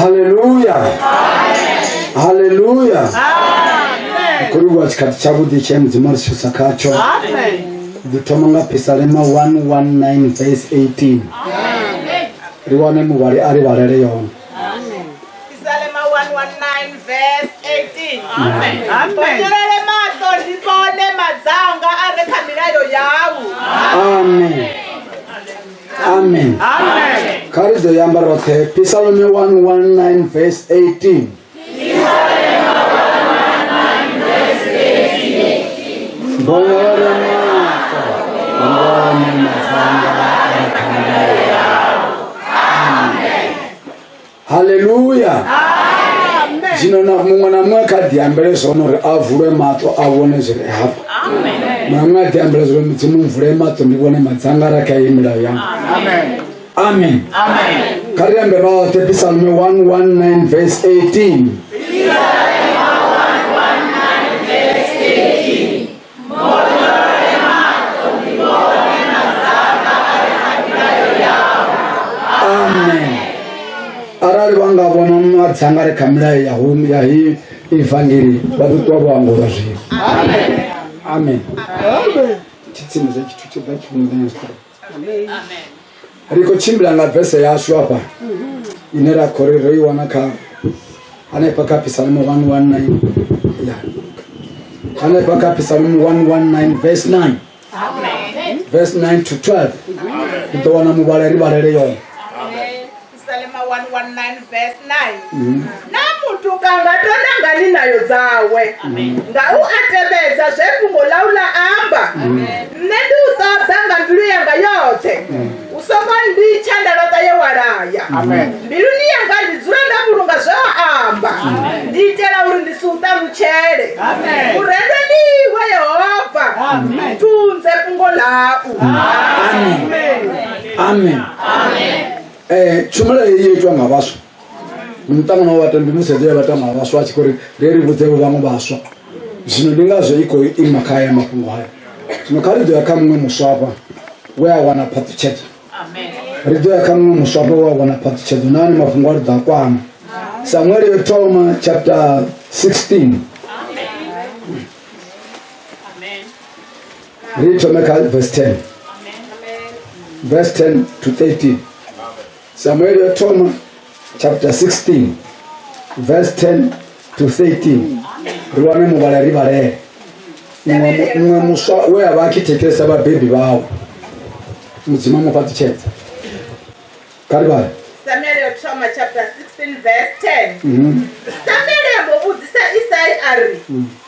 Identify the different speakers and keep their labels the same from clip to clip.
Speaker 1: Haleluya, haleluya. Khou livhuwa tshikhathi tshavhuḓi tshe Mudzimu a ri thusa khatsho. Ḓi thoma nga Phisalema 119 verse 18. Ri wane muvhali a ri vhalele yone.
Speaker 2: Psalm 119 verse 18. Amen. Bonyolele maṱo ndi vhone madzanga a re kha milayo yau.
Speaker 1: Amen. Amen.
Speaker 2: Amen.
Speaker 1: Kha ri ḓo yamba roṱhe Psalm 119 verse 18. Bonyolele maṱo ndi vhone madzanga a re kha milayo yau. Haleluya. Zwino na muṅwe na muṅwe kha ḓiambele zwone uri a vulwe maṱo a vhone zwi re hafha. Muṅwe na muṅwe a ḓiambele zwone, Mudzimu mvule maṱo ndi vhone madzangara kha iyi milayo yanga. Amen. Kha ri ambe roṱhe Psalm 119 verse 18. Amen. Arali vha nga vhona madzanga re kha milayo ya hu ya hi ivangeli vha ḓo ṱuwa vho angulwa zwino. Amen. Tshitsimisa tshithu tsho ḓa tshifhingani. Ri khou tshimbila nga vese yashu afha ine ra khou ri ro i wana kha hanefha kha Psalm 119 ya hanefha kha Psalm 119 verse 9 verse 9 to 12 ri ḓo wana muvhala ri vhalele yone.
Speaker 2: Psalm 119 verse 9. Na mutuka nga tonda ngani nayo dzawe nga u a tevhedza zwe fhungo ḽau ḽa amba. Nṋe ndi u ṱoḓa nga mbilu yanga yoṱhe, u songo nditsha nda laṱa ye wa laya. Mbiluni yanga ndi dzula nda vhulunga zwe wa amba, ndi itela uri ndi si u ṱalutshele. U rendwe ndi iwe Yehova, ntunze fhungo ḽau.
Speaker 1: Amen. Amen. Tshumelo heyi yo itwa nga vhaswa. Muṱangano wa vhatambi musi hedzo ya vhatamba nga vhaswa a tshi khou ri ri ri vhudze vho vhaṅwe vhaswa. Zwino ndi ngazwo i khou ima kha haya mafhungo haya. Zwino kha ri ḓo ya kha muṅwe muswa hafha we a wana phaṱhutshedzo. Ri ḓo ya kha muṅwe muswa hafha we a wana phaṱhutshedzo na ane mafhungo a ri ḓo a kwama. Samuele yo thoma chapter 16. Ri thome kha verse 10. Verse 10 to 13. Samuel yo thoma chapter 16 verse 10 to 13. Ri wane muvhala ri vhalele. Muṅwe muswa we a vha a tshi thetshelesa vhabebi vhawe. Mudzimu a mu fhaṱutshedza. Kha ri vhale.
Speaker 2: Samuel yo thoma chapter 16 verse 10. Samuel a mbo vhudzisa Isai a ri,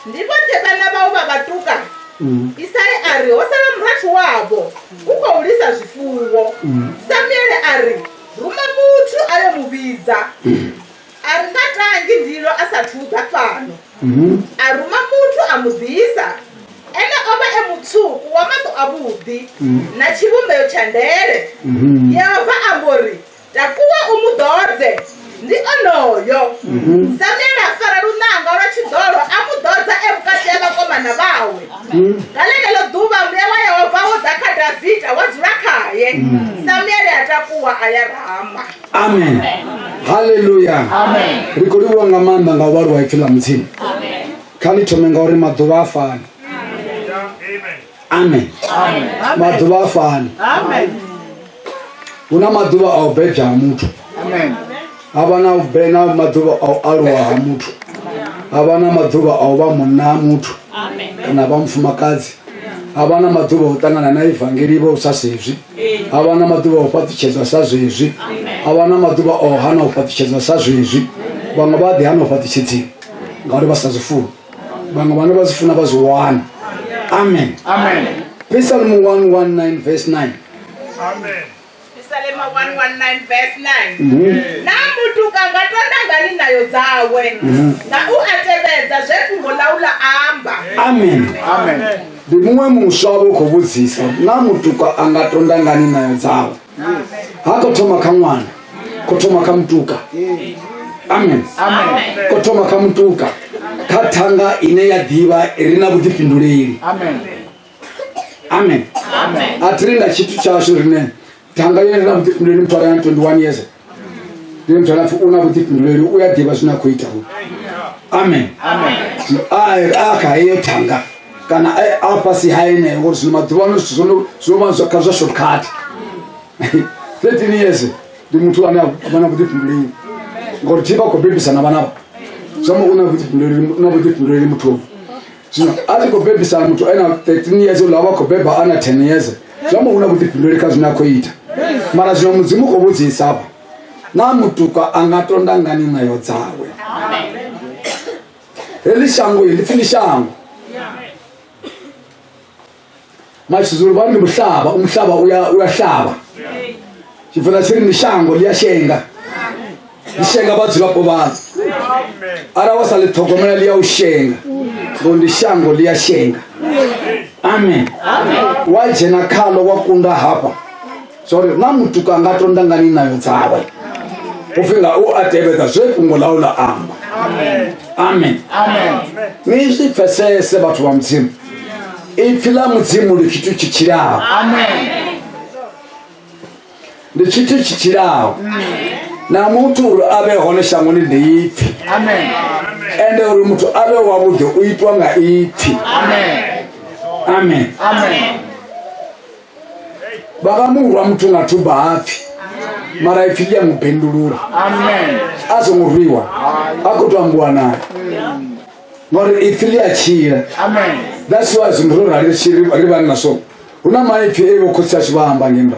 Speaker 2: Ndi vhoṱhe vhana vhau vha vhatuka? Isai a ri, Ho sala murathu wavho, u khou lisa zwifuwo. Samuel a ri, Ruma muthu a yo mu vhidza. A ri nga tangi ndilo a sathu ḓa fhano. A ruma muthu a mu ḓisa. Ene o vha e mutswuku wa maṱo avhuḓi na tshivhumbeo tsha ndele. Yehova a mbo ri, Takuwa u mu ḓodze, ndi onoyo. Samuele a fara luṋanga lwa tshiḓolo a mu ḓodza e vhukati ha vhakomana vhawe. Nga ḽeneḽo ḓuvha muya wa Yehova wo ḓa kha Davida wa dzula khae. Samuele a takuwa a ya Rama.
Speaker 1: Amen. Haleluya. Ri khou livhuwa nga maanḓa nga u vhaliwa ipfi ḽa Mudzimu. Kha ḽi thome ngauri maḓuvha a fani. Amen. Maḓuvha a fani. Hu na maḓuvha a u bebwa ha muthu. Ha vha na u na maḓuvha a u aluwa ha muthu. Ha vha na maḓuvha a u vha munna ha muthu kana vha mufumakadzi. Ha vha na maḓuvha o ṱangana na ivangeli vho sa zwezwi, ha vha na maḓuvha o fhaṱutshedzwa sa zwezwi, ha vha na maḓuvha o hana u fhaṱutshedzwa sa zwezwi. Vhaṅwe vha ḓi hana u fhaṱutshedziwa ngauri vha sa zwi funi, vhaṅwe vhane vha zwi funa vha zwi wana. Amen.
Speaker 3: Amen.
Speaker 1: Psalm 119 verse 9.
Speaker 3: Amen.
Speaker 2: Psalm 119 verse 9. Na mutuka nga tonda ngani nayo dzawe, nga u a tevhedza zwe fhungo ḽau ḽa amba.
Speaker 1: Amen.
Speaker 3: Amen.
Speaker 1: Ndi muṅwe muswa vho khou vhudzisa na mutuka a nga tonda ngani nayo dzawe. Ha khou thoma kha ṅwana, khou thoma kha mutuka. Amen.
Speaker 3: Amen.
Speaker 1: Khou thoma kha mutuka, kha thanga ine ya ḓivha i re na vhuḓifhinduleli.
Speaker 3: Amen.
Speaker 1: Amen. A thi ri nga tshithu tshashu rine thanga ine ri na vhuḓifhinduleli, muthu a re na 21 years ndi muthu ane apfi u na vhuḓifhinduleli, u ya ḓivha zwine a khou ita. Amen.
Speaker 3: Amen.
Speaker 1: A kha heyo thanga kana a fhasi ha yeneyo, ngori zwino maḓuvha ano zwithu zwo vha zwa kha zwa shortcut. 13 years ndi muthu ane a vha na vhuḓifhinduleli, ngori thi vha khou bebisa na vhana vha zwa u na vhuḓifhinduleli, na vhuḓifhinduleli muthu. Zwino a tshi khou bebisa muthu ena 13 years, uḽa vha khou beba ana 10 years, zwa mu una vhuḓifhinduleli kha zwine a khou ita. Mara zwino Mudzimu khou vhudzisa hafha, na mutuka a nga tonda ngani nayo dzawe? Heḽi shango ḽi pfi ndi shango. Matshizulu vha ri ndi muhlaba, umuhlaba uyahlaba. Tshivenḓa tshi ri ndi shango ḽi a shenga, ḽi shenga vhadzulapo vhaḽo. Arali wa sa ḽi ṱhogomela ḽi a u shenga, ngori ndi shango ḽi a shenga. Amen. Wa dzhena khaḽo wa kunda hafha, zwa uri na mutuka nga tonda ngani nayo dzawe, upfi nga u a tevhedza zwe fhungo ḽau ḽa amba. Amen. Ni zwi pfesese vhathu vha Mudzimu, ipfi ḽa Mudzimu ndi tshithu tshi tshilaho. Ndi tshithu tshi tshilaho. Na muthu uri a vhe hone shangoni ndi ipfi. Ende uri muthu a vhe wavhuḓi u itwa nga ipfi. Amen. Vha nga mu rwa muthu nga thuba hapfi, mara ipfi ḽi a mu bindulula. A songo rwiwa, a khou tou ambiwa naye, ngori ipfi ḽi a tshila. That's why zwino ro rali ri vhanna so hu na maipfi e vho khotsi ashu vha amba ngendo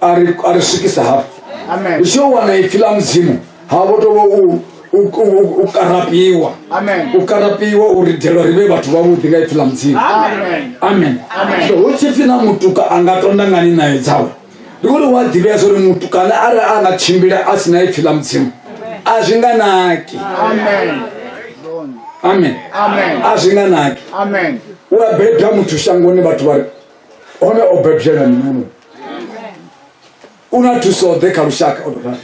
Speaker 1: a ri swikisa hafho. Ri tshi yo wana ipfi ḽa Mudzimu ha vho tou vha u karapiwa, u karapiwa uri delwa ri vhe vhathu vhavhuḓi nga ipfi ḽa Mudzimu. Amen. So hu tshi pfi na mutuka a nga tonda ngani nayo dzawe, ndi uri wa ḓivhea zwa uri mutukana arali a nga tshimbila a si na ipfi ḽa Mudzimu a zwi nga naki. Amen. A zwi nga naki. U a bebya muthu shangoni, vhathu vha ri hone o bebjela mini, u na thuso ḓe kha lushaka, o tou ralo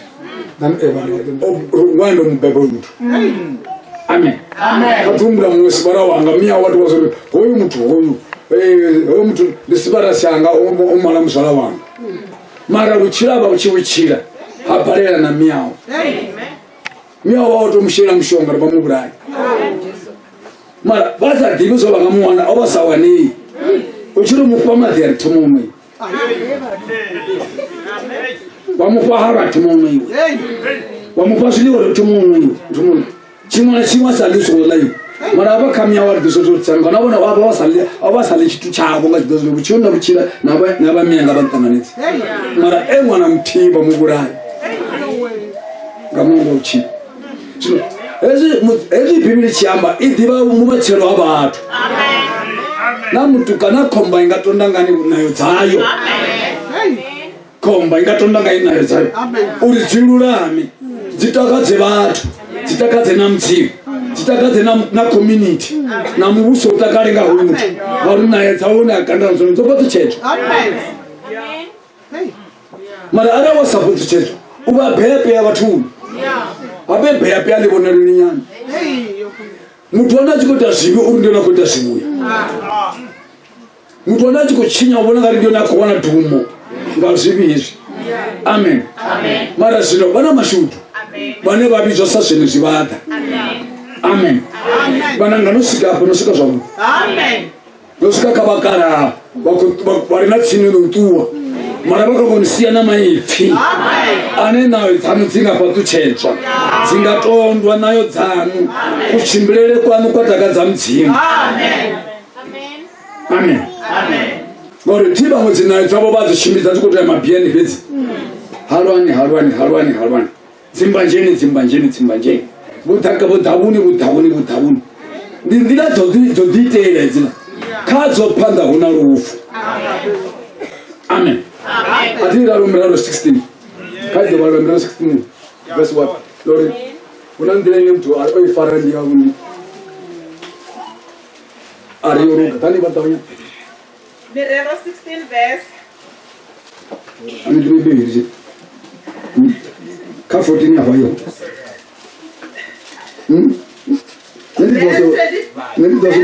Speaker 1: ṅwana ndo mubeba uyu muthu. Amen. Kha ḓi humbula muṅwe sibara wanga miya wa tovha zwori hoyu muthu hoyu hoyu muthu ndi sibara tshanga, o mala muzwala wanga, mara vhutshilo avha vhu tshi vhutshila ha balela na miyawo, miyawo vha o to mushela mushonga uri vha mu vhulaye, mara vha sa ḓivhi zwo vha nga muwana o vha sa wanei, u tshi ri mufha maḓi a ri thoma u nwiwa, wa mufha halwa thoma u nwiwa, wa mufha zwiḽiwa ri thoma u nwiwa, tshiṅwe na tshiṅwe a sa ḽi songo ḽa iwe. Mara avha kha miyawo a ri ḓiswa zwo tsanga na vhona vha sa ḽi, a vha sa ḽi tshithu tshavho nga zwiḓo zwino vhutshilo na vhutshila na vha na vha miya nga vha ṱanganedzi, mara e ṅwana muthihi vha mu vhulaya nga mulandu wa vhutshilo. Zwino hezwi Bivhili tshi amba i ḓivha mumatshelo ha vhathu. Na mutuka na khomba i nga tonda ngani nayo dzayo, khomba i nga tonda nga nayo dzayo uri dzi lulame, dzi takadze vhathu, dzi takadze na Mudzimu, dzi takadze na community, na muvhuso u takale nga hoyu muthu, ngauri nayo dzawe une a kanda dzone dzo fhaṱutshedzwa. Mara arali wa sa fhaṱutshedzwa u vha beapea vhathuni, habe beapea ḽi vhonaleli nyana. Muthu ane a tshi khou ita zwivhi uri ndi yone a khou ita zwivhuya, muthu ane a tshi khou tshinya u vhona nga ri ndi yone a khou wana dumo nga zwivhi hezwi. Amen. Mara zwino vha na mashudu vhane vha vhidzwa sa zwenezwi vha ḓa. Amen. Vhananga no swika afho, no swika zwavhuḓi, no swika kha vhakalaha vha re na tsini no ṱuwa, mara vha khou kona u sia na maipfi ane nayo dzanu dzi nga fhaṱutshedzwa, dzi nga tondwa nayo dzanu, kutshimbilele kwanu kwa takadza Mudzimu. Amen. Ngauri thi vhaṅwe dzinayo dzavho vha dzi shumisa dzi khou tea mabieni fhedzi. Halwani, halwani, halwani, halwani. Dzimbanzheni, dzimbanzheni, dzimbanzheni. Vhuḓaka vhuḓavhuni, vhuḓavhuni, vhuḓavhuni. Ndi nḓila dzo ḓi itela hedziḽa. Khadzo phanḓa hu na lufu. Amen. A thi ralo miralo 16. Kha ḓo vhala miralo 16 verse 1. Lori hu na nḓila ine muthu o i fara ndi ya vhuni. A ri yo luga. Ḓani vha ṱavhanya.
Speaker 2: Mirero 16 verse
Speaker 1: Ani ḓivhi Bivhili. Kha 14 afha yo. Nṋe ndi ḓo zwi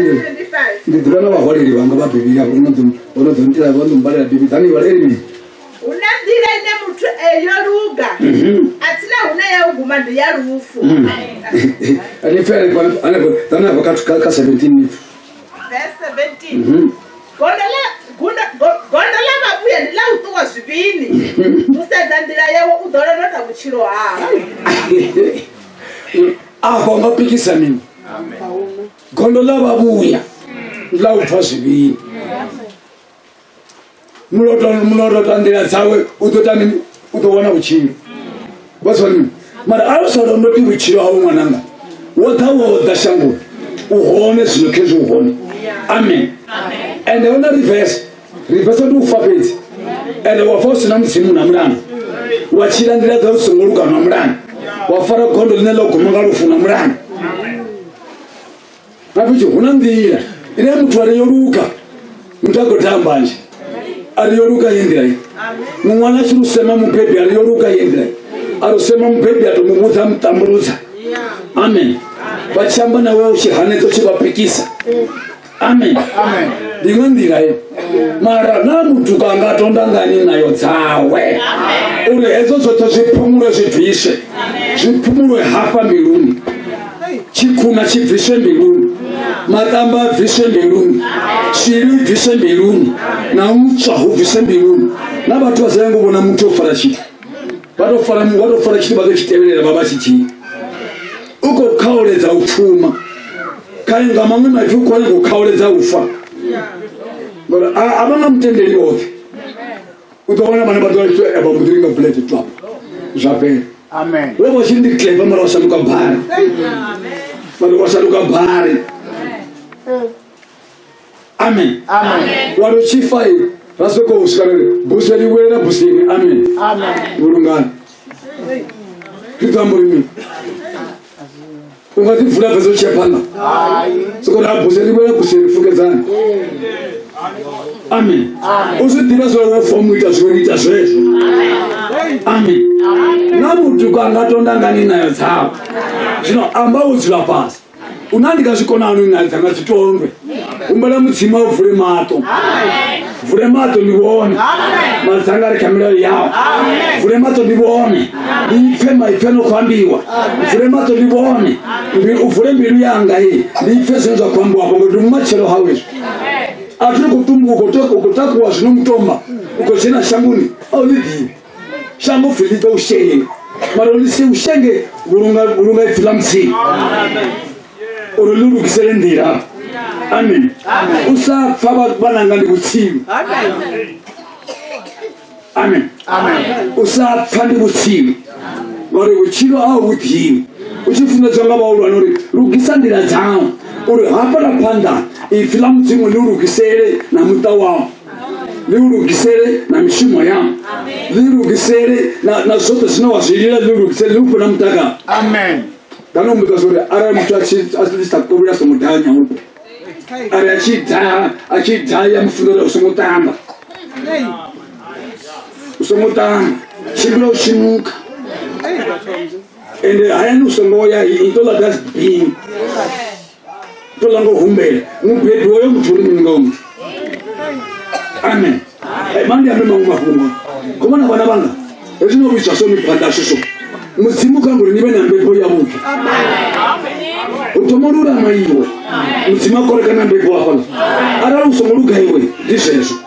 Speaker 1: ndi ḓivha na vhaholeli vhanga vha Bivhili afho no ḓo vho no ḓo ntela vho ḓo mbalela Bivhili. Ḓani vhala iri mini.
Speaker 2: Hu na nḓila ine muthu yo luga a tsina hune ya u guma ndi ya lufu.
Speaker 1: Ani pfe hanefho hanefho ḓani afho kha kha 17 ni pfe.
Speaker 2: Verse 17. Gondo ḽa gondo ḽa vhavhuya ndi ḽa u ṱuwa zwivhini. U sedza nḓila yawe u ḓo londota vhutshilo hawe.
Speaker 1: Afha u nga pikisa mini? Gondo ḽa vhavhuya ndi ḽa u bva zwivhini. Mulondota nḓila dzawe u ḓo ita mini? U ḓo wana vhutshilo. Vha zwa mini? Mara arali u sa londoti vhutshilo hau ṅwananga, wo ḓa wo ḓa shangoni, u hone zwino khezwi u hone. Amen. Ende hu na reverse. Reverse ndi u fa fhedzi. Ende wa fa u si na mudzimu na mulandu. Wa tshila nḓila dza u songo luga na mulandu. Wa fara gondo ḽine ḽo guma nga lufu na mulandu. Ngapfi hu na nḓila ine muthu a ri yo luga, muthu a khou tamba nzhe a ri yo luga ye nḓila i. Muṅwana a tshi lu sema mubebi a ri yo luga ye nḓila i. A lu sema mubebi a to mu vhudza mutambuludza. Amen. Vha tshi amba nawe u tshi hanedza u tshi vha pikisa. Amen. Ndi iṅwe nḓila yo. Mara na mutuka anga tonda ngani nayo dzawe. Uri hedzo dzoṱhe zwi phumulwe zwi bviswe. Zwi phumulwe hafha mbiluni. Tshikhuna tshi bviswe mbiluni. Maṱamba a bviswe mbiluni. Swili i bviswe mbiluni. Na u tswa hu bviswe mbiluni. Na vhathu vha sa yango vhona muthu o fara tshithu. Vha to fara vha to fara tshithu vha ḓo tshi tevhelela vha vha tshi dzhia. U khou khauledza u pfuma. Kha nga maṅwe maipfi u khou nyanga u khauledza u fa. Ngori a vha nga mutendeli vhoṱhe. U ḓo wana vhane vha ḓo vha mbo ḓi nga bullet twap. Zwa fhela.
Speaker 3: Amen.
Speaker 1: Wo vha tshi ndi clever mara wa shanduka bari. Mara wa shanduka bari. Amen.
Speaker 3: Amen.
Speaker 1: Wa ri tshi fa ra sokou swika ri buse ḽi wela buseni. Amen.
Speaker 3: Amen.
Speaker 1: Vhulungani. Ri ḓo amba uri mini? U nga ḓi vula fhedzi u tshi ya phanḓa. Soko ri a buse ḽi wela buseni fukedzani. Amen. U zwi ḓivha zwa wo fa mu ita zwiwe ita zwezwo. Amen. Na muthu ka nga tonda ngani nayo dzawe. Zwino amba wo dzula fhasi. Una ndi nga zwi kona hani nayo dzanga dzi tondwe. Humbela Mudzimu a u vule maṱo. Vule maṱo ndi vhone. Madzanga ari kha milayo yao. Vule maṱo ndi vhone. Ndi pfe maipfi ano khou ambiwa. Vule maṱo ndi vhone. U vule mbilu yanga iyi. Ndi pfe zwine zwa khou ambiwa afho ngori ndi vhumatshelo hau hezwi. A thi khou tumbuka u khou takuwa zwino mutomba u khou dzhena shangoni a u ḽi ḓivhi. Shango pfi ḽi ḓo u shenga. Mara ḽi si u shenge vhulunga vhulunga ipfi ḽa Mudzimu. Uri ḽi lugisele nḓila. Amen. U sa pfa vhananga ndi vhutsilu. Amen. U sa pfa ndi vhutsilu. Ngauri vhutshilo a u vhu ḓivhi. U tshi funḓedzwa nga vhahulwane uri lugisa nḓila dzau. Uri hafha na phanḓa ipfi ḽa Mudzimu ḽi u lugisele na muṱa wau. Ḽi u lugisele na mishumo yau. Ḽi lugisele na zwoṱhe zwine wa zwi lila ḽi u lugisele ḽi u fhe na mutakalo.
Speaker 3: Amen.
Speaker 1: Kana u mbudza uri arali muthu a tshi a tshi sa kovhela a songo daha nyaupe. Ari a tshi daha a tshi daha ya mufunza uri u songo tamba. U songo tamba. Tshimbila u tshi nukha. Ende hayani u songo ya i to ḽa dustbin. To ḽa ngo humbela. Mubebi wayo muthu uri mini nga muthu. Amen. Mandi ambe maṅwe mafhungo. Khou vhona vhana vhanga. Hezwi no vhidzwa so ni phanḓa ashu so. Mudzimu kha ngori ni vhe na mbebo yavhuḓi. U thoma lulama iwe. Mudzimu a korekana na mbebo hafhaḽa. Arali u songo luga iwe ndi zwezwo.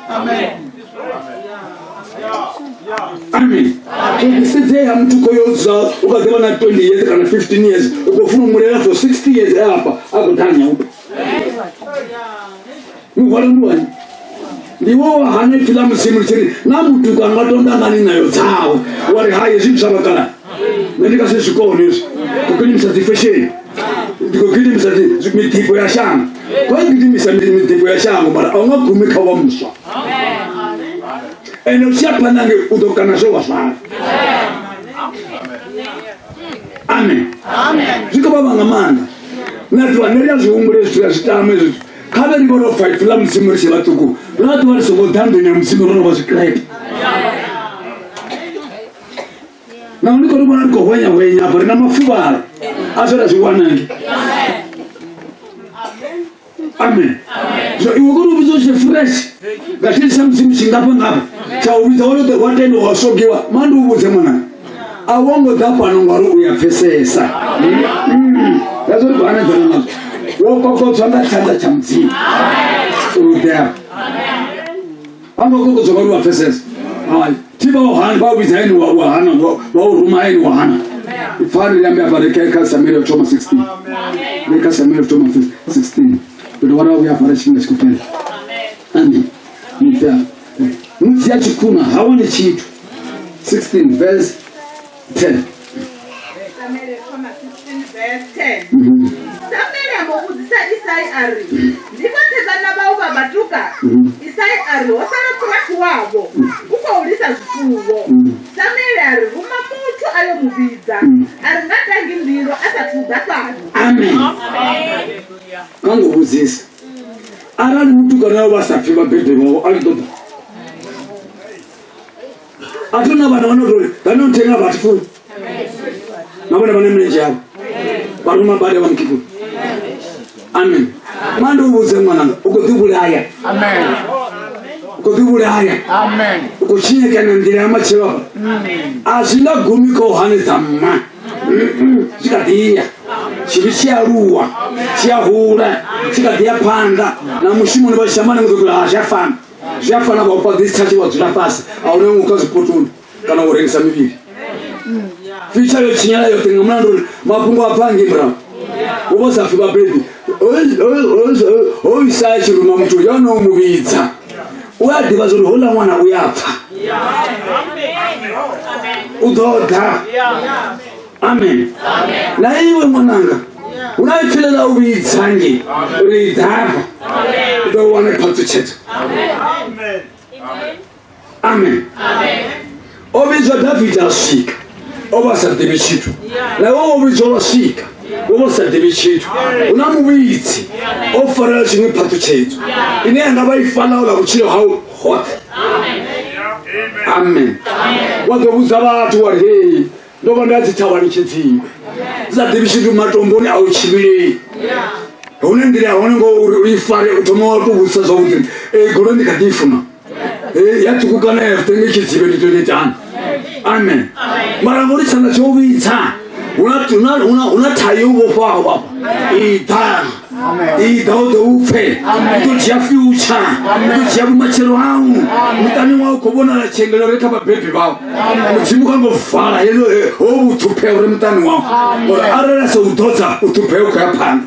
Speaker 1: Amen. Kusedzea muthu khoyo dzula u kha ḓivha na 20 years kana 15 years u khou funa u mulela for 60 years e afha a khou daha nyaupe. Muhwalo ndi wani? Ndi wo wa hana ipfi ḽa Mudzimu ḽi tshi ri na mutuku a nga tonda ngani ṋayo dzawe, wa ri hai hezwi zwa vhakala nṋe ndi nga si zwi kone hezwi. Khou gidimisa dzi fesheni, ndi khou gidimisa miḓifho ya shango, khou gidimisa miḓifho ya shango, mara a u nga gumi kha wa muswa. Ende u tshi ya phanḓa ngei u ḓo kana zwe wa zwala. Amen. Zwi khou vhavha nga maanḓa. Na ḓuvha nṋe ri a zwi humbula zwithu ya zwi tama hezwi zwithu. Kha vhe ri vho ro pfa ipfi ḽa Mudzimu ri tshe vhaṱuku, ra ḓuvha ri songo ḓa nḓuni ya Mudzimu ro no vha zwikirepe. Naho ni khou ri vhona ri khou hwenya hwenya afho, ri na mafuvhalo a zwe ra zwi wana nge. Amen. So iwe kori u vhidzwa u tshe fresh nga tshili tsha Mudzimu tshingafha ngafha tsha u vhidza wo tou wa tenda wa swogiwa. Ma ndi u vhudze mwana, a wo ngo ḓa fhano ngauri u ya pfesesa. Hezwo ri khou hanedzana nazwo. Wo kokodzwa nga tshanḓa tsha Mudzimu uri u ḓe afha. A ngo kokodzwa ngauri wa pfesesa. Hai, thi vha u hana, vha u vhidza eni wa hana, vha u ruma eni wa hana. Ipfani ri ambe afha ri kha Samuel thoma 16. Ri kha Samuel thoma 16. Ri dovha ra vhuya afha ri tshifhinga tshi khou fhela. Amen. Ni pfe afha. Musi a tshi khuna ha wani tshithu. 16 verse 10.
Speaker 2: Samuel thoma 16 verse 10. Samuel a mbo vhudzisa Isai a ri, Ndi vhoṱhe vhana vhau vha vhatuka? Isai a ri, Ho sala murathu wavho, u khou lisa zwifuwo. Samuel a ri, Ruma muthu a yo mu vhidza, a ri nga tangi ndilo a sathu ḓa fhano.
Speaker 1: Amen. Kha ngo vhudzisa arali mutukana wavho a sa pfi vhabebi vhawe a tshi ḓo ḓa. A thi na vhana vha no tori vha no thenga vhathu funi na vhone vhane milenzhe yavho vha ruma bada vha mukegulu. Amen. Ma ndi u vhudze ṅwananga, u khou ḓivhulaya. U khou ḓivhulaya. U khou tshinyekana nḓila ya matshilo afha. A zwi nga gumi kha u hanedza mma. Zwi kha ḓi ya. Tshivhi tshi aluwa, tshi a hula, tshi kha ḓi ya phanḓa. Na mushumoni vha shamani ngo ḓo uri zwi a fana. Zwi a fana vha u fha this touch wa dzula fhasi, a huna u kha zwipotoni kana u rengisa mivhili. Future yo tshinyala yoṱhe nga mulandu uri mafhungo a bva ngei murahu. Hu vho sa pfi vhabebi. Ho Isaya tshi ruma muthu yo no mu vhidza. U a ḓivha zwa uri houḽa ṅwana u ya pfa. U ḓo ḓa. Amen. Na iwe ṅwananga, hu na ipfi ḽe ḽa u vhidza ngei uri i ḓa hafha. U ḓo wana phaṱhutshedzo. Amen. O vhidzwa Davida a swika, o vha a sa ḓivhi tshithu. Na iwe wo vhidzwa wa swika, wo vha u sa ḓivhi tshithu. Hu na muvhidzi o farela tshiṅwe phaṱhutshedzo ine ya nga vha i fanaho na vhutshilo hau hoṱhe. Amen. Wa ḓo vhudza vhathu wa ri hei ndo vha nda dzi thavhani tshidzivhe ndi sa ḓivhi tshithu, matomboni a u tshimbilei hune nḓila ya hone ngo uri u i fare u thoma wa tou vhudzisa zwavhuḓi, ee goloi ndi kha ḓi i funa, ya ṱhukukana ya tenge tshidzivhe ndi tou itani. Amen. Mara ngori tshanḓa tsho vhidza huna thai yo vhofhaho afha, iḓa iḓa u ḓo u pfe, u ḓo dzhia future, u ḓo dzhia vhumatshelo hau. Muṱani wau khou vhonala tshengelo re kha vhabebi vhau. Mudzimu kha ngo vala heḽo ho vhuṱhuphea uri muṱani wau, ngori arali a sa u ḓodza u ṱhuphea u khou ya phanḓa,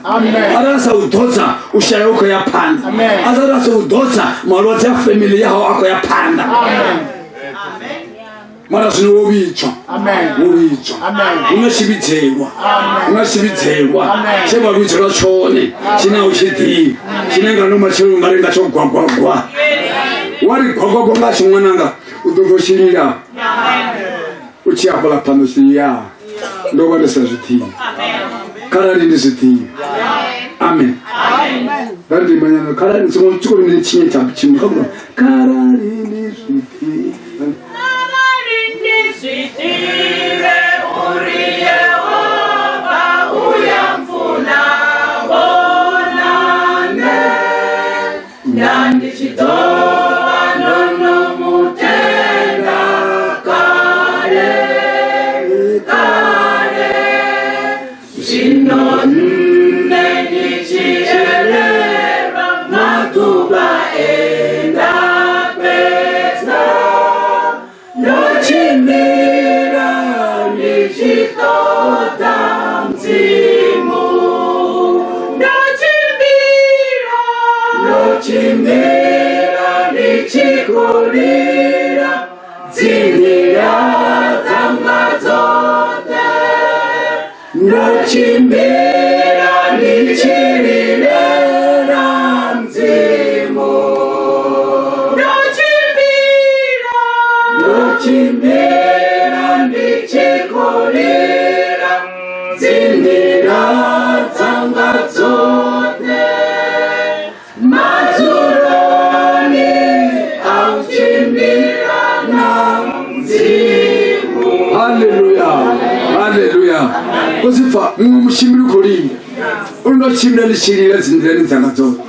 Speaker 1: arali a sa u ḓodza u shaya u khou ya phanḓa, arali a sa u ḓodza malwadze a family ya hau a khou ya phanḓa. Mara zwino wo vhidzwa, wo vhidzwa, hu na tshivhidzelwa, hu na tshivhidzelwa tshe vha vhidzelwa tshone tshine a u tshi ḓivhi, tshine nga no matshelo nga ri nga tsho gwagwagwa, wa ri gwagwagwa nga tsho ṅwananga, u ḓo bva u tshi lila u tshi afhala phanḓa u ya ndo vha ndi sa zwi ḓivhi, kharali ndi zwi ḓivhi. Amen. Nga ndimanyana kharali ndi songo tshi khou ndi tshinye tsha tshiṅwe kha vhuno kharali ndi zwi ḓivhi.
Speaker 4: Kharali ndi zwi ḓivhe uri Yehova u ya mpfuna, vhona nṋe nda ndi tshi ḓo vha ndo no mu tenda kale kale. Zwino nṋe ndi tshi elelwa maḓuvha e nda fhedza ndo tshimbila ndi tshi ṱoḓa Mudzimu, ndo tshimbila, ndo tshimbila. khou lila dzinḓila dzanga dzoṱhe ndo tshimbila ndi tshi lilela Mudzimu
Speaker 2: Ndo tshimbila
Speaker 4: ndo tshimbila ndi tshi khou lila dzinḓila dzanga dzoṱhe madzuloni a u tshimbila na Mudzimu.
Speaker 1: Haleluya, haleluya. U si pfa muṅwe mutshimbili u khou lila uri ndo tshimbila ndi tshi lila dzinḓilani dzanga dzoṱhe,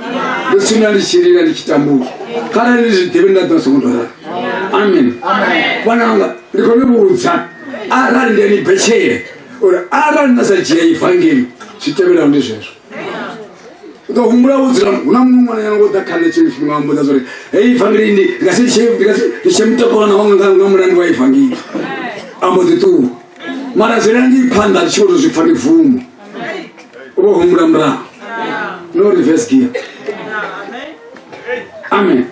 Speaker 1: ndo tshimbila ndi tshi lila ndi tshi tambula, kharali ndi zwi ḓivhi nda ḓo songo to ralo. Amen. Vhananga, ndi khou ni vhudza, arali ndi a ni betshela uri arali na sa dzhia ivangeli, zwi tevhelaho ndi zwezwo. U ḓo humbula wo dzula hu na muṅwe ṅwananyana wo ḓa kha nṋe tshiṅwe tshifhinga wa mmbudza zwa uri heyi ivangeli ndi nga si tshe ndi nga si ndi tshe mutakwana wanga nga mulandu wa ivangeli, a mbo ḓi ṱuwa. Mara zwi ngei phanḓa ndi tshi vho tou zwi pfa ndi bvumo, u vho humbula murahu, no reverse gear. Amen.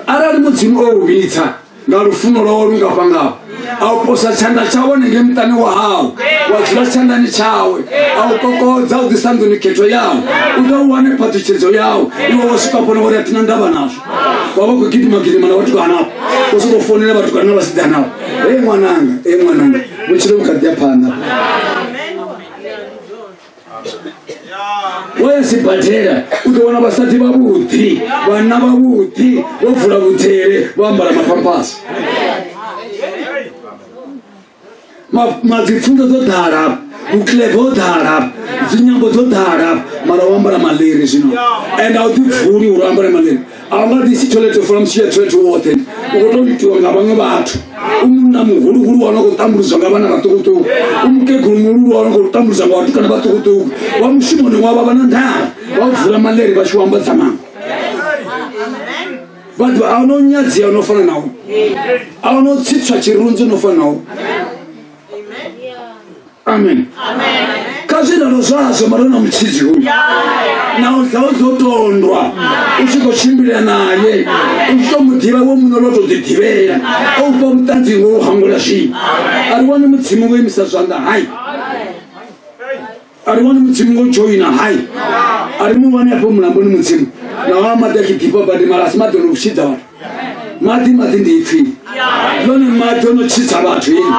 Speaker 1: Arali Mudzimu o u vhidza nga lufuno lwawe lungafhangafha, a u posa tshanḓa tshawe hanengei muṱani wa hau, wa dzula tshanḓani tshawe, a u kokodza u ḓisa nḓuni khetho yau, u ḓo u wane phaṱhutshedzo yau. Iwe wo swika fhano wa ri a thina ndavha nazwo, wa vha khou gidima gidima na vhatukana afho, u sokou founela vhatukana na vhasidzana afho, e ṅwananga, e ṅwananga, vhutshilo vhu kha ḓi ya phanḓa. Wa ya sibadela u ḓo wana vhasadzi vhavhuḓi, vhanna vhavhuḓi, vho vula vhudzele, vho ambara maphampasi. Madzipfunzo dzo ḓala, vhukleve ho ḓala, dzinyambo dzo ḓala, mara wo ambara maḽeri zwino. And a u ḓi bvuli uri u ambare maḽeri. A u nga ḓisi toilet u fula musi ya toilet woṱhe, u khou tou itiwa nga vhaṅwe vhathu. U munna muhuluhulu wa no khou tambudzwa nga vhana vhaṱukuṱuku, u mukegulu muhuluhulu wa no khou tambudzwa nga vhatukana vhaṱukuṱuku. Vha mushumoni wavho vha na ndavha, vha vula maḽeri vha tshi u ambadza maṅwe. Vhathu a no nyadzea no fana nawo, a no tsitswa tshirunzi no fana nawo. Amen. Kha zwiralo zwazwo mara na mutshidzi hoyu naho dzau dzo tondwa, u tshi khou tshimbila naye, u tshi tou mu ḓivha wo muṋe lwo tou ḓi ḓivhela, o fha vhuṱanzi ngo u hangwela zwivhi. A ri wani Mudzimu ngo imisa zwanḓa, hai. A ri wani Mudzimu ngo dzhoina, hai. A ri mu wani afho mulamboni Mudzimu, naho a maḓi a tshi ḓifha badi, mara a si maḓi o no tshidza vhathu. Maḓi maḓi ndi ipfi ḽone, maḓi o no tshidza vhathu hei.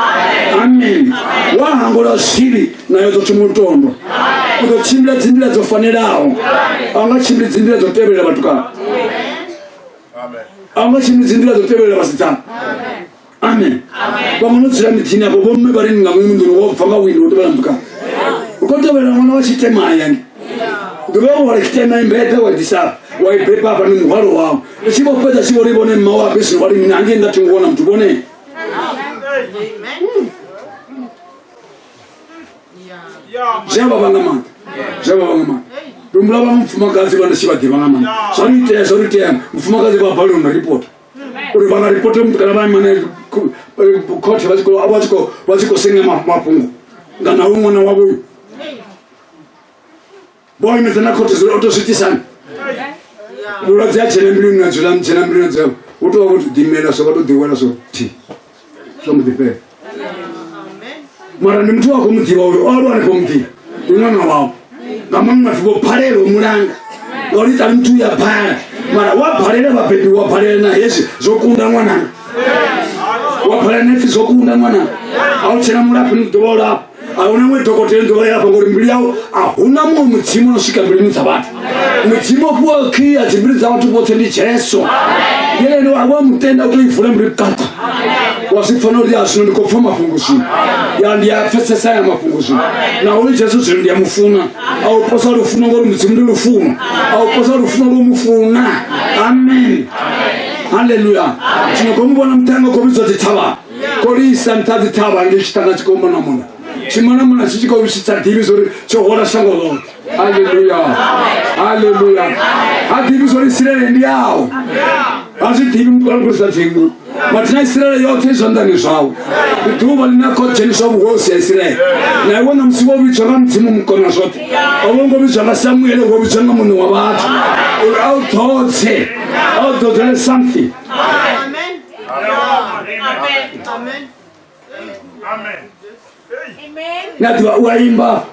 Speaker 1: Amen. Wa hangwelwa zwivhi nayo ḓo thoma u tondwa, u ḓo tshimbila dzinḓila dzo fanelaho, a u nga tshimbili dzinḓila dzo tevhelela vhatukana, a u nga tshimbili dzinḓila dzo tevhelela vhasidzana. Amen. Vhaṅwe no dzula miḓini afho, vhomme vha ri nga ngomu nḓuni, wo bva nga wini wo tevhela mutukana, u khou tevhela ṅwana wa tshitema hayani, ḓuvha wo hwala tshitema imbeḓa wa ḓisa wa i beba hafha ni muhwalo wau, u tshi vho fhedza tshi vho ri vhone mma wa zwino vha ri mini hangei nda thingo wana muthu vhone. Zwi a vhavha nga maanḓa, zwi a vhavha nga maanḓa. Ndi humbula vhaṅwe mufumakadzi vha ndi tshi vha ḓivha nga maanḓa, zwa ri itea, zwa ri itea mufumakadzi vha balelwa na ripota uri vha nga ripote muthu kana vha imane khothe vha tshi khou senga mafhungo nga na ṅwana wavho uyu vho imedza na khothe zwo to switisana vhulwadze ha dzhena mbiluni na dzula dzhena mbiluni dzavho, hu tou vha vho to ḓimela so vha to ḓiwela so thi zwa mbo ḓi fhela. Mara ndi muthu wa khou mu ḓivha uri o aluwa hanefho muḓini, ndi ṅwana wau, nga maṅwe mapfi vho balelwa u mulanga ngauri iṱali muthu ya bala, mara wa balela vhabebi, wa balela na hezwi zwo kunda ṅwananga, wa balela na ipfi zwo kunda ṅwananga, a u tshena mulapfi ni ḓo vha u lafha, a huna ṅwe dokotela ni ḓo vha ilafha, ngori mbilu yau a huna muṅwe mudzimu no swika mbiluni dza vhathu. Mudzimu o fhiwa khiya dzimbilu dza vhathu vhoṱhe ndi Jesu. Yene wa mutenda u tou i vula mbilu kata, wa zwi pfa uri ya zwino ndi khou pfa mafhungo zwino, ya ndi a pfesesa ya mafhungo zwino, na uri Jesu zwino ndi a mufuna. A u posa lufuno ngori Mudzimu ndi lufuno, a u posa lufuno lwo mufuna. Amen, haleluya. Zwino khou mu vhona muṱhannga khou vhidzwa dzithavhani, khou lisa nṱha dzithavha ngei tshiṱanga tshi khou mona mona, tshi mona mona tshi tshi khou tshi sa ḓivhi zwa uri tsho hwala shango ḽoṱhe. Haleluya, haleluya. Ha ḓivhi zwa uri Isiraele ndi yawe, ha zwi ḓivhi muthu a khou dzingu mathina Isiraele yoṱhe i zwanḓani zwawe. Ndi ḓuvha ḽine a khou dzheniswa vhuhosi ha Isiraele, na iwe ṋamusi wo vhidzwa nga Mudzimu mukona zwoṱhe, a wo ngo vhidzwa nga Samuele, wo vhidzwa nga Muṋe wa vhathu uri a u ḓodze, a u ḓodzele something.
Speaker 3: Amen.
Speaker 1: Ni a ḓivha u a imba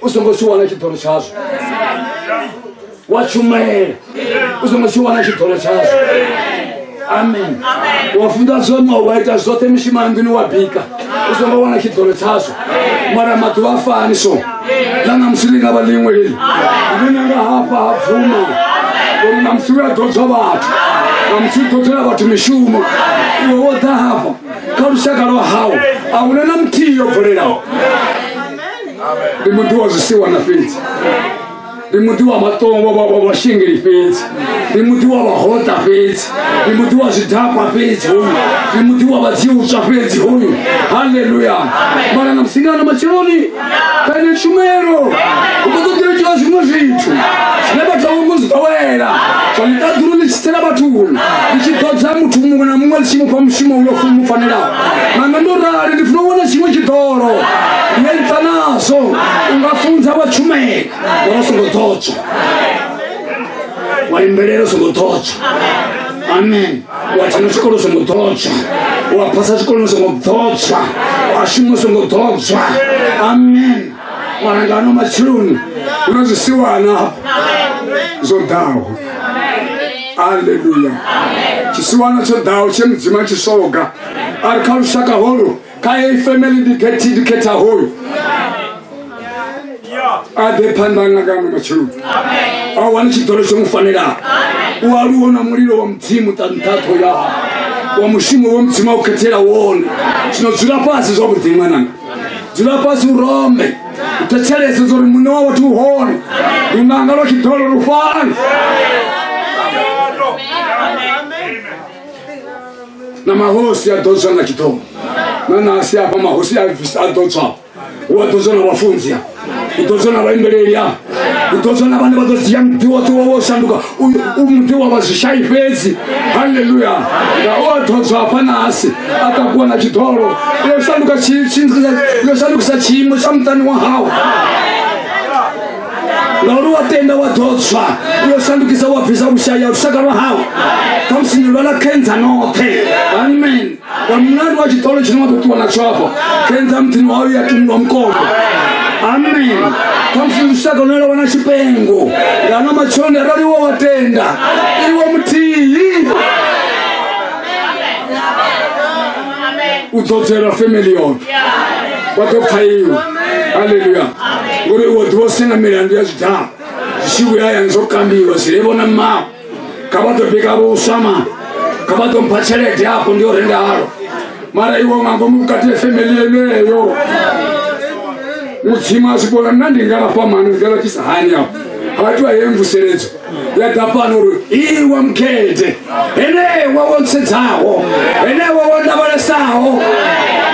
Speaker 1: u songo tshi wana tshiḓolo tshazwo, wa tshumela u songo tshi wana tshiḓolo tshazwo. Amen. Wa funza zwomo, wa ita zwoṱhe mishumo ya nḓuni, wa bika u songo wana tshiḓolo tshazwo. Mara maḓuvha a fani so ḽa ṋamusi ḽi nga vha ḽiṅwe leli ndi nanga hafha ha bvuma uri ṋamusi u a ḓodzwa vhathu, ṋamusi u ḓodzela vhathu mishumo. Iwe wo ḓa hafha kha lushaka lwa hau a huna na muthihi yo bvelelaho. Ndi muḓi wa zwisiwana fhedzi, ndi muḓi wa matombo wa vhashingeli fhedzi, ndi muḓi wa vhahoṱa fhedzi, ndi muḓi wa zwidakwa fhedzi hoyu, ndi muḓi wa vhadziutswa fhedzi hoyu. Halleluya. Mara na musingano matsheloni kha ine tshumelo u khou ṱoḓa itiwa zwiṅwe zwithu zwine vhathu a vho ngo zwi ḓowela, zwa ḽiṱaḓulu ḽi tshi tsela vhathuni, ḽi tshi ḓodza muthu muṅwe na muṅwe, ḽi tshi mufha mushumo uyo mu fanelaho. Na nṋe ndo rali ndi funa u wana tshiṅwe tshiḓolo ndi a ipfa nazwo. U nga funza wa tshumela mara u songo ḓodzwa, wa imbelela u songo ḓodzwa. Amen. Wa dzhena tshikolo u songo ḓodzwa, wa phasa tshikolo u songo ḓodzwa, wa shuma u songo ḓodzwa. Amen. Mara nga ano matsheloni hu na zwisiwana hafha zwo ḓaho. Aleluya. Tshisiwana tsho ḓaho tshe Mudzimu a tshi soga a ri kha lushaka holu, kha heyi family ndi khetha hoyu a ḓe phanḓa nga nga ano matsheloni a wane tshiḓolo tsho mu fanelaho. U aluwa na mulilo wa Mudzimu nṱhaṱho yaho wa mushumo wo Mudzimu a u khethela wone. Zwino dzula fhasi zwavhuḓi ṅwananga, dzula fhasi u rombe, u thetshelese zwa uri muṋe wa vhathu u hone. Lunanga lwa tshiḓolo lu fani na mahosi a ḓodzwa nga tshiḓolo na nasi afha mahosi a ḓodzwa, u a ḓodzwa na vhafunzi, u ḓodzwa na vhaimbeleli, u ḓodzwa na vhane vha ḓo dzhia muḓi woṱhe wa wo shanduka u muḓi wa vha zwishai fhedzi. Halleluya. Nga u a ḓodzwa hafha nasi a takuwa na tshiḓolo yo shanduka yo shandukisa tshiimo tsha muṱani wa hau, ngauri wa tenda wa ḓodzwa yo shandukisa wa bvisa vhushai ha lushaka lwa hau. Khamusi ni lwala khenza noṱhe. Amen. Nga mulandu wa tshiḓolo tshine wa ḓo ṱuwa natsho afha, khenza muḓini wau ya tumulwa mukondo. Amen. Khamusi lushaka lune lwa vha na tshipengo nga ano matsheloni, arali iwe wa tenda iwe muthihi u ḓodzelwa family yoṱhe vha ḓo pfa iwe. Halleluya. Ngori iwe ḓuvha u sina milandu ya zwidaha zwi tshi vhuya hayani zwo kambiwa zwi vhona mmao kha vha ḓo bika vhuswa ma kha vha ḓo mpha tshelede afho ndi yo renga halo. Mara iwe nga ngomu vhukati ha family yeneyo Mudzimu a zwi vhona nna ndi nga lafha mani, ndi nga lafhisa hani afho ha itiwa heyo mvuseledzo ya ḓa fhano uri iwe mukete henewa wo ntsedzaho, henewa wo ndavhalesaho,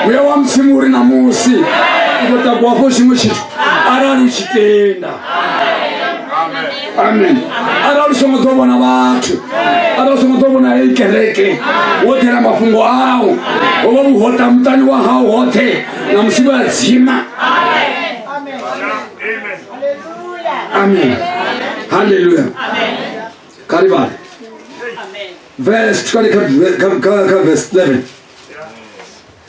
Speaker 1: muya wa Mudzimu uri namusi u ḓo takuwa fho tshiṅwe tshithu arali u tshi tenda. Amen. Arali u songo ḓo vhona vhathu, arali u songo ḓo vhona heyi kereke, wo ḓela mafhungo au ho vha vhuhoṱa muṱani wa hau hoṱhe na musi vha dzima. Amen. Halleluya. Kha ri vhale verse kha verse 11.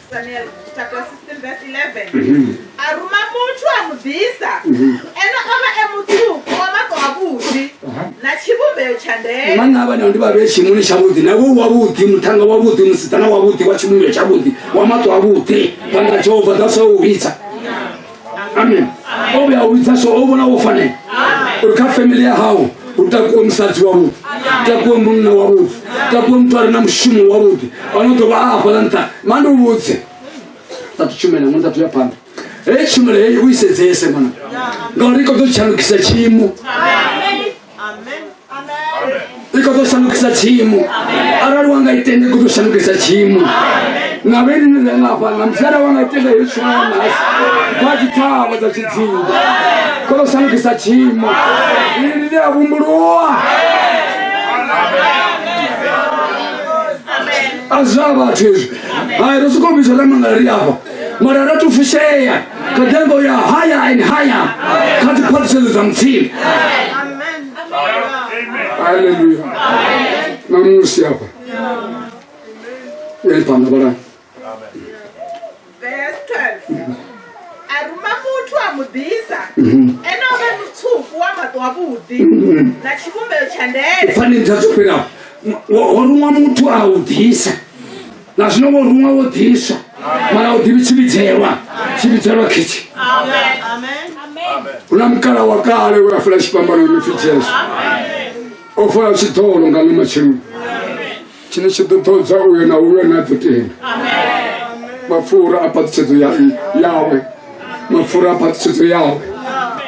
Speaker 2: Samuel chapter 16 verse 11. A ruma muthu a mu ḓisa. Ene o vha e mutswuku wa maṱo avhuḓi na tshivhumbeo tsha ndele.
Speaker 1: Vhanna vhane ndi vha vhee tshiimoni tshavhuḓi na iwe wavhuḓi, muthanga wavhuḓi, musidzana wavhuḓi, wa tshivhumbeo tshavhuḓi, wa maṱo avhuḓi phanḓa Jehova. That's why u vhidza. Amen. O vhuya u vhidza so o vhona wo fanela uri kha family ya hau hu takuwe musadzi wavhuḓi, takuwe munna wavhuḓi, takuwe muthu a re na mushumo wavhuḓi ano ḓo vha a hafhaḽa nṱha. Ma ndi u vhudze sa tshumelo ṅwana sathu ya phanḓa heyi tshumelo heyi u i sedzese ṅwana, ngauri i khou ḓo tshandukisa tshiimo, i khou ḓo shandukisa tshiimo. Arali wa nga i tenda i khou ḓo shandukisa tshiimo na vheni ni re ngafha na musi. Arali wa nga i tenda heyi tshumelo ya nasi kha tshitshavha dza tshidzimba khou ḓo shandukisa tshiimo ili ḽi a vhumbuluwa a zwa vhathu hezwi. Hai ro sokou vhidzwa ra mangala ri afha, mara ra tou fushea kha ḓengo ya haya and haya kha dziphaṱhutshedzo dza Mudzimu. Haleluya. Namusi afha ya phanḓa vhalani.
Speaker 2: Verse 12. A ruma muthu a mu ḓisa. Ene o vha mutswuku wa maṱo avhuḓi na tshivhumbeo tsha ndele.
Speaker 1: Pfani dza dzo fhiraho ho ruṅwa muthu a u ḓisa na zwino wo ruṅwa wo ḓiswa mara u ḓivhi tshivhidzelwa tshivhidzelwa khitshi. Hu na mukala wa kale we a fela tshifhambano no pfi Jesu o fola tshiḓolo nga ḽo matsheloni tshine tshi ḓo ḓodza uyo na uyo na ḓo tenda. Mapfura a phaṱhutshedzo yawe, mapfura a phaṱhutshedzo yawe,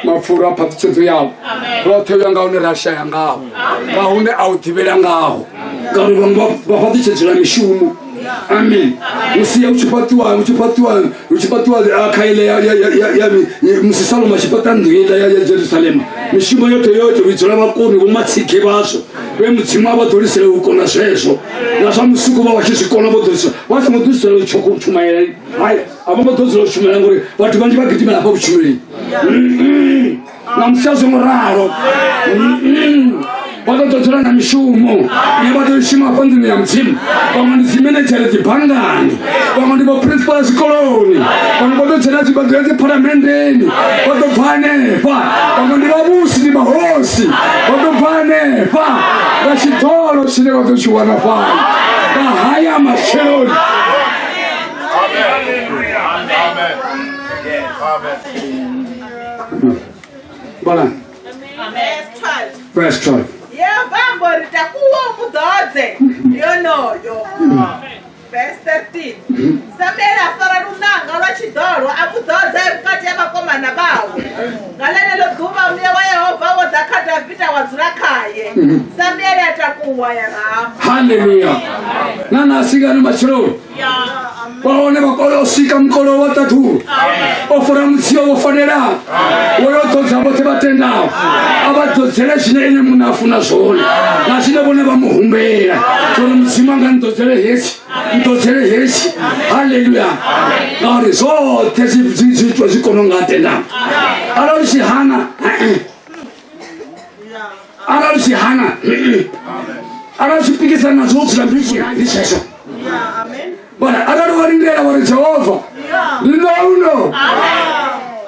Speaker 1: mapfura a phaṱhutshedzo yawe. Roṱhe uya nga hune ra shaya ngaho, nga hune a u ḓivhela ngaho, ngauri vhaṅwe vha fhaṱutshedzela mishumo. Amen. Musi hu tshi fhaṱiwa, hu tshi fhaṱiwa, hu tshi fhaṱiwa kha ile ya musi Salomo a tshi fhaṱa nnḓu iḽa ya Jerusalema, mishumo yoṱhe yoṱhe hu dzula vhakoni vho matsike vhazwo vhe Mudzimu a vha ḓolisela u kona zwezwo na zwa musuku vha vha tshi zwi kona vho ḓolisela vha songo ḓolisela u tshoko tshumaela. Hai, a vho ngo ḓolisela u shumela ngori vhathu vhanzhi vha gidimela hafha vhutshumeleni. Na musi a zwo ngo ralo vha ḓo ḓodzela na mishumo ine vha ḓo shuma hafha nḓuni ya Mudzimu. Vhaṅwe ndi dzimenedzhere dzibangani, vhaṅwe ndi vhoprinsipala zwikoloni, vhaṅwe vha ḓo dzhena vha ḓo ya dziphalamenndeni, vha ḓo bva hanefha. Vhaṅwe ndi vhavhusi, ndi mahosi, vha ḓo bva hanefha nga tshiḓolo tshine vha ḓo tshi wana fhano nga haya matsheloni. Vhalani.
Speaker 2: Verse 12.
Speaker 1: Verse 12.
Speaker 2: Yehova a mbo ri takuwa u mu ḓodze ndi onoyo. Verse 13. Samuele a fara luṋanga lwa tshiḓolo a mu ḓodza e vhukati ha vhakomana vhawe. Nga ḽeneḽo ḓuvha muya wa Yehova wo ḓa kha Davida wa dzula khaye. Samuele a takuwa ya Rama.
Speaker 1: Haleluya. Na na sigano matsheloni vha hone vha kona u swika mukolo wa ṱaḓulu o fara mudzio wo fanelaho wo yo ḓodza vhoṱhe vha tendaho a vha ḓodzele zwine ene muṋe a funa zwone na zwine vhone vha mu humbela uri Mudzimu anga nḓodzele hetshi, nḓodzele hetshi. Haleluya. Ngauri zwoṱhe zwi itwa zwi kona nga tendaho. Arali tshi hana, arali tshi hana, arali tshi pikisana nazwo, dzula mbilu ndi zwezwo. Bona arali wa lindela wa ri Jehova ndi uno,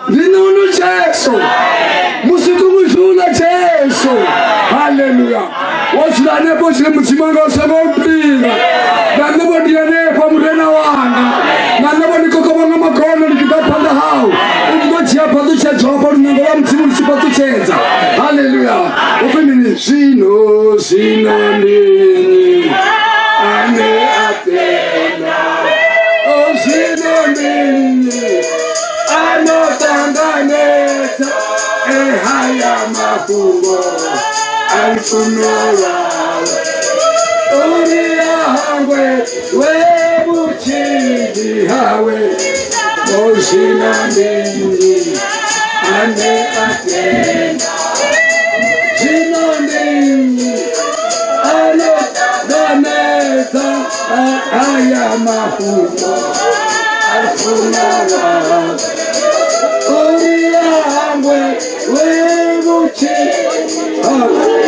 Speaker 1: ndi uno Jesu musi kumushula Jesu. Haleluya. Wo dzula hanefho tshine Mudzimu anga u songo mpinga na nṋe vho ndi hanefha murena wanga na nṋe vho ndi kokovha nga magono ndi tshi ḓa phanḓa hau u tshi ḓo dzhia phaṱhutshedzo hafha lunango lwa Mudzimu lu tshi fhaṱutshedza. Haleluya. Upfi mini zwino zwino ndi nnyi ane a tenda? O zwino ndi nnyi ano ṱanganedza ehaya mafhungo a lufuno lwawe uri a hangwe we vhutshili hawe? O zwino ndi nnyi ane a tenda? Zwino ndi nnyi ano ṱanganedza haya mafhungo a lufuno lwawe uri a hangwe we vhutshili hawe?